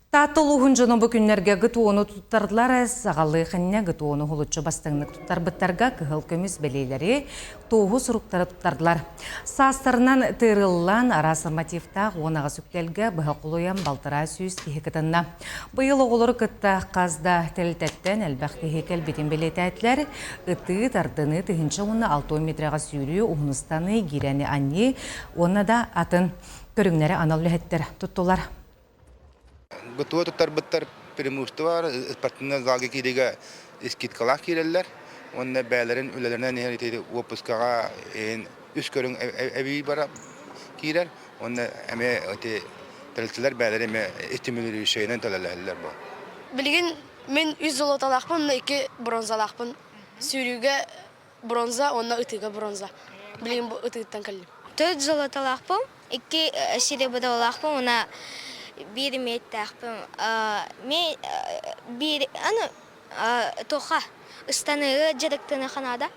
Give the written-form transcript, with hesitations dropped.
Таатта улууһун дьоно бу күннэргэ ГТО-ну туттардылар. Саҕалыы ханна ГТО-ну уһулуччу бастыҥнык туттарбыттарга кыһыл көмүс бэлиэлэри, туоһу суруктары туттардылар. Саастарынан тыырыллан, араас нормативтаах 18 үктэлгэ быһа холуйан 600 киһи кытынна. Быйыл оҕолору кытта хас да тэрилтэттэн элбэх киһи кэлбитин бэлиэтээтилэр. Ытыы, тардыныы, 1060 метрэҕэ сүүрүү, уһун ыстаныы, гиирэни анньыы уонна да атын көрүҥнэри анал үлэһиттэр туттулар. ГТО туттарбыттар преимущество спортивнай залга киириигэ скидкалаах киирэллэр уонна бэйэлэрин үлэлэринэн иһэр ити уоппускаҕа үс көрүҥ эбии бара киирэр уонна эмиэ ити тэрилтэлэр бэйэлэрэ эмиэ стимулирующайынан төлөлөһөллөр бу. Билигин мин үс золотолаахпын уонна икки бронзалаахпын. Сүүрүүгэ бронза уонна ытыыга бронза. Билигин бу ытыыттан кэллим. Төрт золотолаахпын, икки серебролаахпын уонна биир миэттээхпин. Мен биир аны тоха ыстаныыга дьарыктаныахха наада.